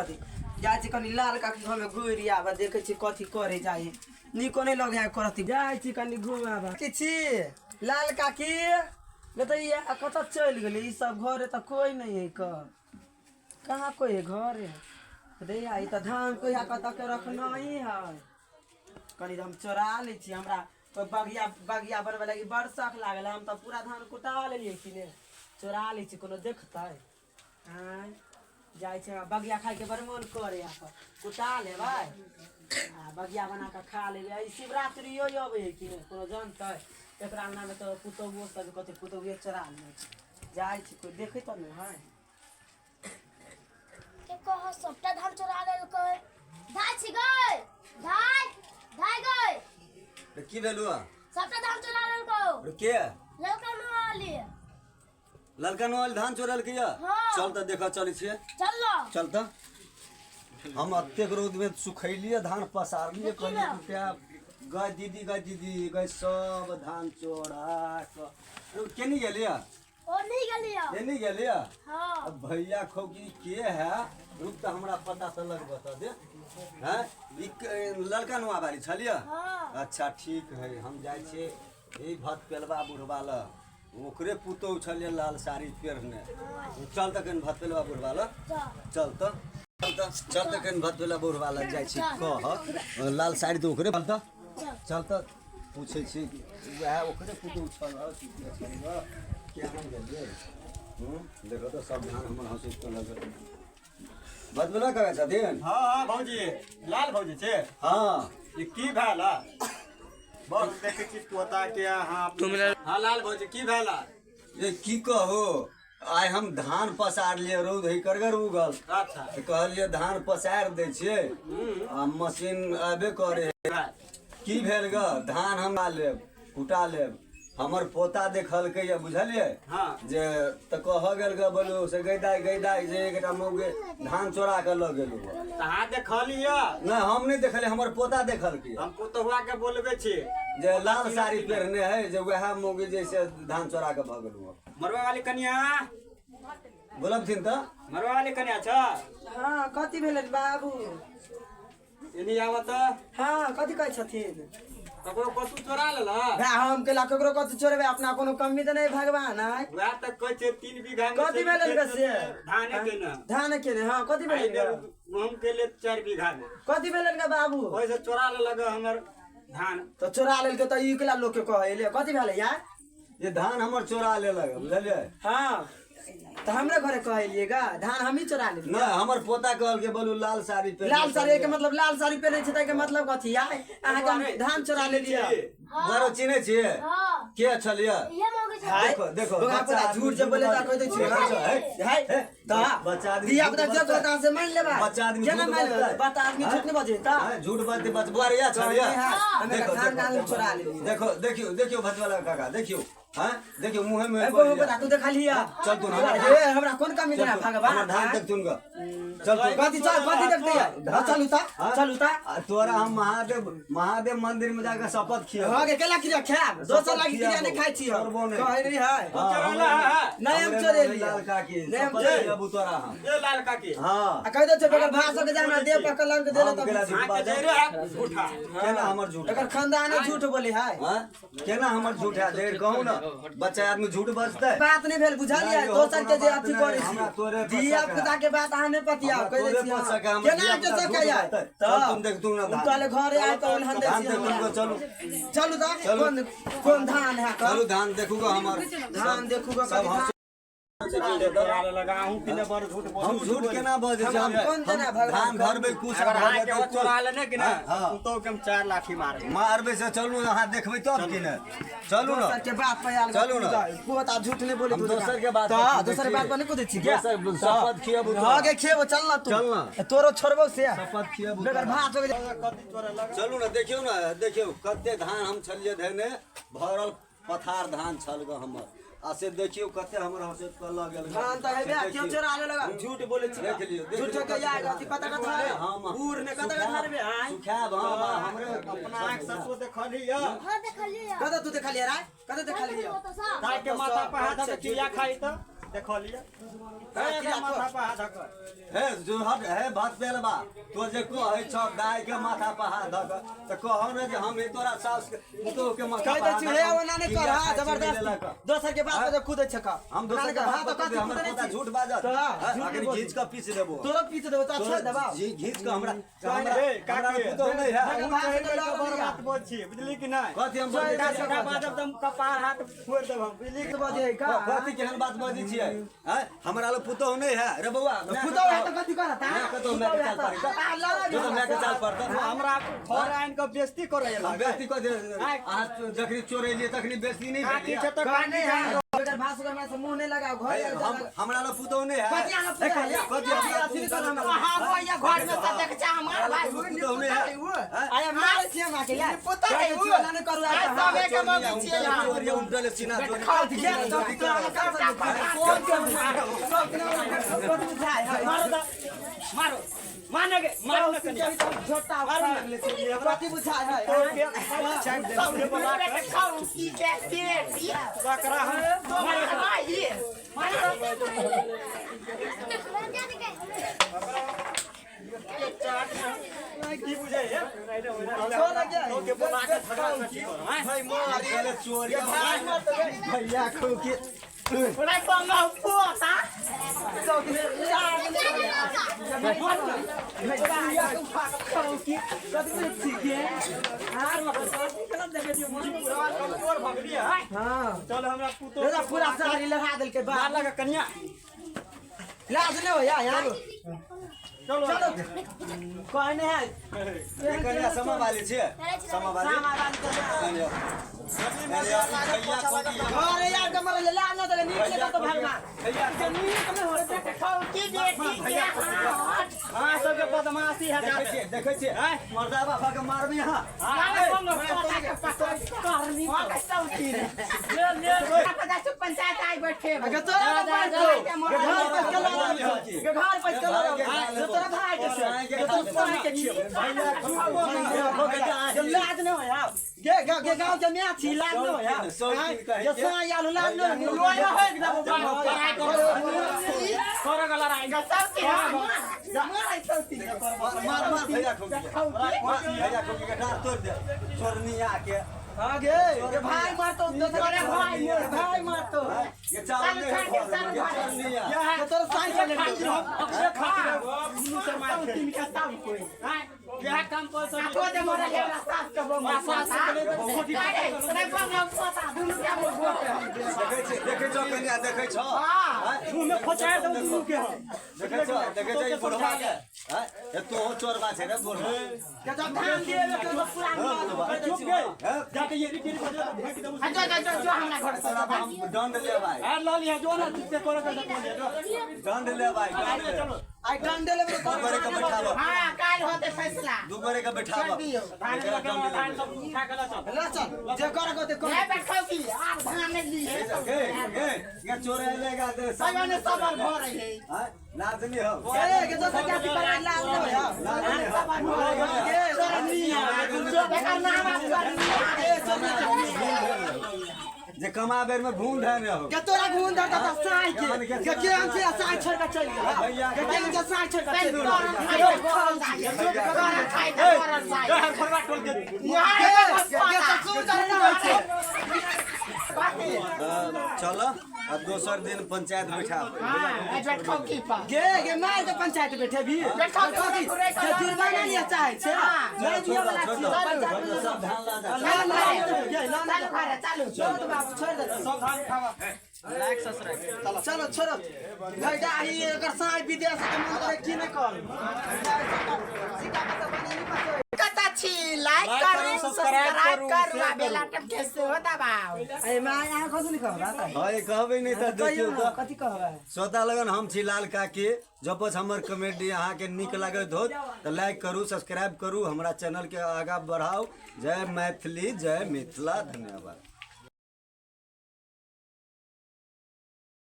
कऽ दे। जाइ छी कनि लाल काकी घरमे घुरि आबऽ, देखै छी कथी करे जाइ है। नीको नहि लगे है करती। जाइ छी कनि घुमि आबऽ। की छी लाल काकी गे? तऽ ई कतऽ चलि गेलै ई सब? घरे तऽ कोइ नहि है। कऽ कहाँ कोइ है घरे रे? ई तऽ धान कोइ कतऽ के रखना ही है। कनि हम चोरा लै छी। हमरा कोइ बगिया बगिया बनबै लागी बड़ शौक लागल है। हम तऽ पूरा धान कुटा लेलियै कि ने, चोरा लै छी, कोनो देखतै? आँय, जाइ छै। हमरा बगिया खायके बड़ मोन करे है। कुटा लेबै आ बगिया बना कऽ खा लेबै। ई शिवरात्रियो अबै है कि नहि, कोनो जानतै? एकरा अङ्गनामे तऽ पुतोहुओ सब कहतै, पुतोहुए चोरा लै। जाइ छी, कोइ देखै तऽ नहि है। के कह सबटा धान चोरा लेलकै। धाय छी गई, धाय धाय गई। रे, की भेलु? सबटा धान चोरा लेलकौ। रे, के? ललका नुआली। ललका नुआली धान चोरलकै या? हाँ। चल तऽ देखऽ चलै छियै। चल न। चल तऽ। हम एतेक रौदमे सुखैलियै धान, पसारलियै। देखी कहलियै ने। कुटिया गय दीदी, गय दीदी गय, सब धान चोरा कऽ केनी गेलियै? ओ नहीं गेलियै। केनी गेलियै? हाँ। अब भैया खौकी के है? रुक तऽ, हमरा पता तऽ लगबऽ तऽ दे। हैं, ई लड़का नुआ बारी छलियै? हाँ। अच्छा ठीक है, हम जाइ छियै ई भत पेलबा बुढ़बा लग, ओकरे पुतोहु छलियै लाल साड़ी पहिरने। चल तऽ कनि भत पेलबा बुढ़बा लग। चल। चल तऽ, चल तऽ, चल तऽ कनि भत पेलबा बुढ़बा लग जाइ छी। कह लाल साड़ी तऽ ओकरे। चल तऽ। चल। चल तऽ, पूछै छी वएह ओकरे पुतोहु छल कि के छल। केना गेलियै? देखो तऽ, सब धान हमर हँसी कऽ लगल। बदबला करै छथिन। हाँ हाँ भौजी, लाल भौजी छै? हाँ। ई की भेल? बस देखै छी पोता के अहाँ। हाँ लाल भौजी, की भेल? ये की कहो, आइ हम धान पसारलियै, रौद है करगर उगल। तऽ कहलियै धान पसारि दै छियै आ मशीन अयबे करे। की भेल ग, धान हम लेब, कुटा लेब। हमर पोता देखलकै या, बुझलियै? जे तऽ कह गेल ग, बोलू से गै दाइ, गै दाइ, जे एकटा मौगे धान चोरा कऽ लऽ गेलू। तऽ अहाँ देखलियै? नहि, हम नहि देखलियै, हमर पोता देखलकै। हम पुतहुआ के बोलबे छी। जे लाल साड़ी पहिरने है, जे वएह मौगी जैसे धान चोरा कऽ भऽ गेलू। मरवा वाली कनिया। बोलबथिन तऽ। मरवा वाली कनिया छ? हँ, कथी भेलै बाबू? एनी आब तऽ। हँ, कथी कहै छथिन? ककरो कतू चोरा लेला? भाय, हम केला ककरो कथी चोरेबै? अपना कोनो कमी तऽ नहि भगवान है। वएह तऽ कहै छै, 3 बीघा मे कथी भेलै ग से? धाने के ने। धान के ने, हँ, कथी एहि भेलै? बेर गहूम के ले 4 बीघा मे। कथी भेलै ग बाबू? ओहिसँ चोरा लेलक हमर धान। तऽ चोरा लेलकै तऽ ई केला लोकके कहै ले? कथी भेलै यार? ये धान हमर चोरा लेलक, बुझलियै? हँ, तऽ हमरे घरे कहलियै गा, धान हमही चोरा लेलियै? नहि, हमर पोता कहलकै, बोलू लाल साड़ी पहिरने लाल साड़ी के छलियै। मतलब लाल साड़ी पहिने छै ताहिके मतलब कथी यार? अहाँके हम धान चोरा लेलियै? बरो चिन्है छियै? हाँ। के छलियै? इहे मौगी छै। हाय। देखो देखो, बौआ, बच्चा पुता आदमी झूठ जे बोले तऽ कहि दै छियै। देखै छौ, हे, हाय। हे, तऽ बच्चा आदमी धिया झूठ पुता जे बजतै। कहता से मानि लेबै? बच्चा आदमी केना झूठ मानि लेबै? बजतै? बच्चा आदमी झूठ नहि बजै तऽ। हैं, झूठ बजतै बचबुआ रे छलियै? हमे देखो धान देखो गान देखो, चोरा लेलियै। देखो, देखियौ देखियौ, भजवाला काका, देखियौ। हैं, देखियौ मुँहे में ए बौआ, बता तू देखलियै? चल तू हमर ए, हमरा कोन कमी देना भगवान? हमर धान देख तुन चल तू। कथी चल, कथी देखते है? चलू ता, हाँ? चलू ता। आ तोरा हम महादेव महादेव मंदिर में जाकर शपथ खिया। हाँ के केला क्रिया खायब, दोसर लागी क्रिया नहीं खाइ छी हम। छोड़बो नहि। कहै रही है। चोरा है? नहीं, हम चोरेलियै। लाल काकी, नहीं, हम शपथ खियाबू तोरा हम। ए लाल काकी। हाँ। आ कहि दै छै बगल भाषा के जे हमरा देह पर कलंक देले। हम तऽ केला झूठ अहाँके बाजब? जड़े है झूठा। केना हमर झूठ? एकर खानदाने झूठ बोले है। हाँ? केना हमर झूठ है जड़, कहू ने? बच्चा आदमी झूठ बजतै? बात नहीं भेल, बुझलियै? नहीं, दोसर के जे कोनो बात अथी नहीं, करै हमरा छी, तोरे पर धिया शक है। पुता के बात अहाँ नहि पतियाउ। हमरा कहि दै तोरे छी पर अहाँ। शक है, हमर केना धिया के पुता शक झूठ है यार? बजतै? तऽ चल तुम देखतू ना धान। तोहले घरे आय तऽ ओहन दै धान छी देखू हमरा। गो, चलू। चलू तऽ। चलू। कोन कोन धान है? चलू, धान देखू गो हमर। धान देखू गो। सब कथी हम धान? चोरा लेलक अहूँ कि ने? बड़ झूठ बोल। हम झूठ केना बजै छी? हम कोन देना हम भगवान धान कम? भरबै कुछ अगर भऽ अहाँके जेतै ओ कुछ। चोरा लेने कि ने, हाँ। पुतहु के हम चार लाठी मारबै। मारबै से चलू, अहाँ देखबै तब कि ने? चलू ने। दोसर के बात पर आयल। चलू ने। पोता झूठ नहीं बोले। हम दोसर के बात पर तऽ कूदै दोसर के छी। बात पर नहीं कूदै छी क्या? दोसर शपथ खियाबू तोरा। हाँ गे, खेबो, चल ना तू। चल ना। तोरो छोड़बो से। शपथ खियाबू बेगर तोरा। भात हो गेलै। चलू ने, देखियौ ने, देखियौ कते धान हम छलियै धेने, भरल पथार धान छल ग हमर, आ से देखियौ कते हमर हंसैत कऽ लऽ गेल ग। धान तऽ हेबे से क्यों देखियौ। चोरा ले लगा? झूठ बोले छी। देख लियौ, देख झूठ लियौ। के यार अथी कता कता हम बूढ़ ने कता कता रे आय। सुखायब हम हमरे। अपना आँख से तो देखलियै। हाँ, देखलियै। कता तू देखलियै रे? कता देखलियै? तऽ सब दाइ के माथा पर हाथ धऽ के चिड़िया खाइ तऽ। देखलिए माथा पर हाथ धक हे जो हट हे भात पेलबा तो जे कहै छ गाय के माथा पर हाथ धक त कहौ ने जे हम ही तोरा सास के पुतोह के माथा कह पर दै छी हे ओना नहि कर हां जबरदस्ती दोसर के बात पर कूदै छ का हम दोसर के हां बात तो पर कथी हमर कूदै पोता छी झूठ बाजत तो हाँ, झूठ अगर नहीं घीच के पीस देबो तोरो पीछ देबो तो छोड़ देबा जी घीच के हमरा हमरा ए, हमरा काकी, पुतोह नहीं है भाग, भाग, बड़ बात बोल छी बुझली कि नहीं कथी हम बजै का छियै? का बाजब त हम कपार हाथ फोड़ देब हम बुझली कि बजै का कथी केहन बात बजै छियै हैं हमरा लग पुतोह नहीं है रे बौआ पुतोह है तो कथी करत हां मैं कतौ मैं के चाल पड़ता जो मैं के चाल पड़ता हमरा घर आनि के बेइज्जती करे हम बेइज्जती कऽ दे अहाँ जखनी चोरेलियै तखनी बेइज्जती नहि काकी भेलियै छै तऽ कहने है बेगर भासुर हमरा से मुंह नहीं लगाओ घर हे, हम हमरा लग पुतोह नहीं है कथी अहाँ पुतोह है? कथी हमरा अथी कर हमरा। हाँ भैया घर में सब देख हमार भाई पुतोह नहीं है हैं? आया मारे छी हमरा के यार पुतोह है उ। ओना नहीं करू आइ सब एक मौगी छियै यहाँ। चोरिया उल्टल सीना चोरी खाओ के तो तोरा का कौन के सब के कथी बुझाय है मारो दा मारो माने के मारो ना कनिया झोटा उखाड़ ले छी कथी बुझाय है सब बोला के खाऊ की के पेट ये बकरा हम तो भाई की बुझै है छोड़ गया के बोला के झगड़ा की हैं भाई मार गेले चोरिया भैया खो के ओरा बंगा पोता कमजोर भऽ गेलियै हैं हां चल हमरा पुतोह दादा पूरा साड़ी लगा देलकै बा मार लगा कनिया लाज नहीं हो यार यार चलो चलो कहने है ये कनिया समा वाली छियै समा वाली कनिया कनिया भैया खो के अरे यार कमर ले लाज न देले नीचे तो भागना भैया के नीक में हो रे खाऊ की बेटी के हाथ अहाँ सबके बदमाशी है देखै छियै देखै छियै मर्दा बाबा के मारबी अहाँ मारे बंगा पोता के पकड़ करनी के सौती ले ले पता पंचायत आई बैठे अगर तोरा के पास दो के घर पर के लड़ा के घर पर के लड़ा जो तोरा भाई के से जो तोरा साई के छियो जो लाज न हो यार गे गे गे गांव के म्या छी लाज न हो यार जो साई आलू लाज न हो लोया है एकदम कर गला लड़ाई सौती मारे सौती मार मार भैया खो के मार भैया खो के डार तोड़ दे चोरनिया के हां गे गे भाई मारतो दोसर के भाई मोर भाई मारतो ये चावल नहीं है ये चोरनिया जो तोरा साई के ले ओकरे खातिर दुनू से मार सौती के सब कोई यह काम पर सब तो दे मोरा के सास के बंगा पोता अरे बंगा पोता दुनू के बोलते देखै छियै देखै छौ कनिया देखै छौ मुंह में खोचाय दो दुनू के हम देखै छौ देखै छौ ई बुढ़वा के हैं ये तोहो चोरबा छै रे बुढ़वा के जब धान दिए के तो पूरा चुप गए जाके ये रिटेल बजा फेंक देबो जो जो जो हमरा घर से तोरा हम दंड लेबै आ ल लिया जो ना से करे के जो दंड लेबै दंड चलो आई डंडे लेबे दू गोरे के बैठाबो हां काल होते फैसला दू गोरे के बैठाबो दियो। एकरा दंड धान लेबै सब उठा के ल चल ला चल जे कर को ते कर ये बैठो की आर धान लिए गे गे ये चोर लेगा दे सब ने सब घर है हैं लाज नहीं हो ए के दोसर के अथी पर लाज न हो यार लाज नहीं हो गे चोरनिया बेकार नाम आप ए चोरनिया जे कमा बेर में भून धन हो के तोरा घून धरता त साई के के के हम से साई छोड़ के चल गेल भैया के के हम से साई छोड़ के चल गेल हर फरवा टोल के के के ससुर करे ना होइ छै चलो अब दोसर दिन पंचायत बैठाब गे गे मार के पंचायत बैठे भी कथी के जुर्माना लिया चाहे छै नहीं दिया वाला छी पंचायत में सब धान ला जा ला ला गे ला ला छोड़ दे बाबू छोड़ दे सब धान खावा चलो छोड़ो भाई दाही एकर साई विदेश के मन करे की नहीं कर सिक्का के तो बने नहीं पाते लाइक करू सब्सक्राइब करू आ बेल आइकन के सेहो दबाउ ए मां अहाँ कथी नहीं कहबा त है कहबै नहीं तऽ कहियो देखियौ न तऽ कथी कहबा श्रोता लगन हम छी लाल काकी जपस हमर कॉमेडी अहाँके नीक लागैत होत तऽ लाइक करू सब्सक्राइब करू हमरा चैनलके आगाँ बढ़ाउ। जय मैथिली जय मिथिला धन्यवाद।